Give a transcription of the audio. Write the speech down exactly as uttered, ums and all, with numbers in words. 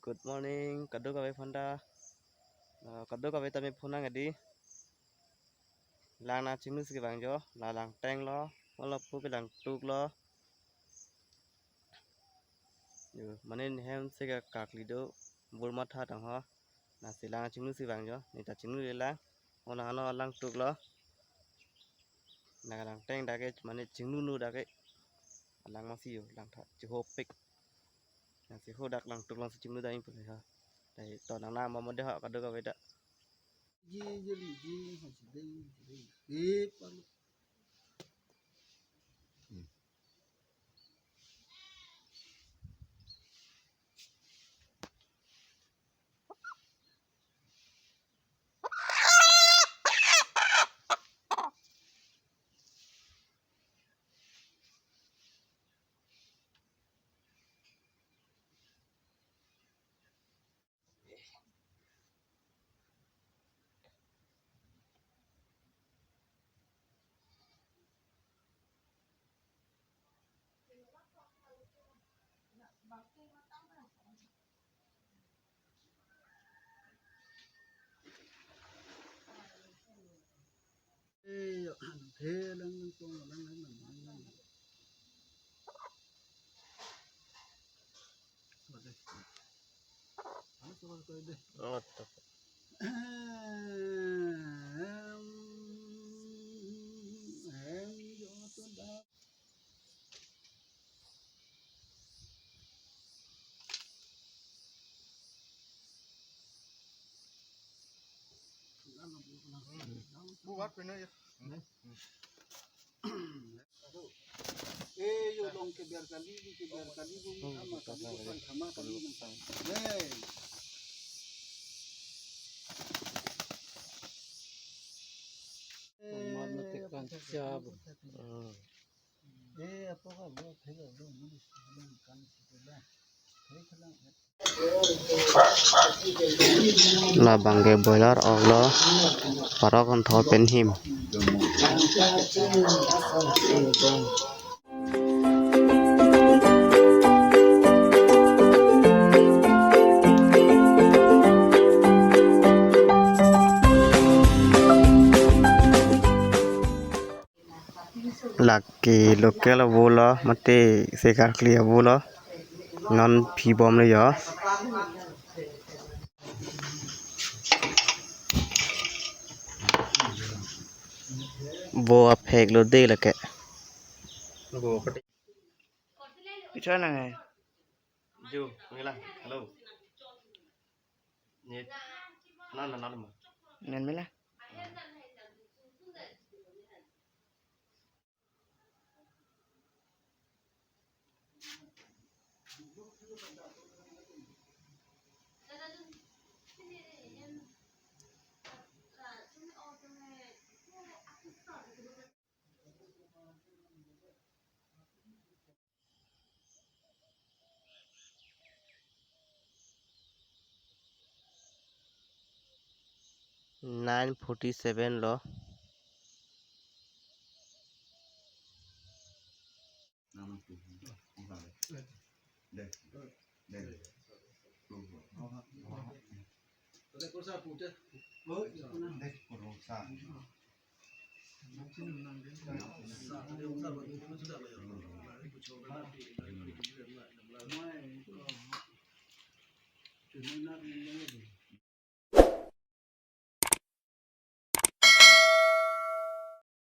Good morning, kadokave aphanta. Ah, kadokave tame phone nang adi. Lang nangchinglu si kevang jo, la langteng lo, molo pu ke langtuk lo. Yo, mane hem si ke kakli do, bur matha tang ho. Lasi lang nangchinglu si vang jo, ne ta chinglu le lang. Molo hano langtuk lo. Nang langteng dak ke, mane chinglu nu dak ke. Lang masi yo, langtha, chihopik. Lasi ho dak langtuk lang si chinglu dai pule ha. Dai to nang nang mamo de ha kadokave ta. Ji, ji, ji, ji, ha, si dei, si dei. Eh, palu. Eh, yo, the lang lang tong lang lang lang lang. Eh, yo, long ke biar kali, di ke biar kali, bu, ama kali, bu, pan, ama kali, nang tang. Hey. Mana tekan siap. Eh, apa ka, bu, thela, bu, mani, kan, thela. Thela. Labang ke boiler ok lo, parok an tho pen him. Lake local avo lo, mate se karkli avo lo. Non phi bom lo yo. Vo aphek lo de lake. Vo aphek. Pichoi nang hai. Jo, ngela. Hello. Ni. Na, na, na, na. Nen mela. Nine forty seven lo.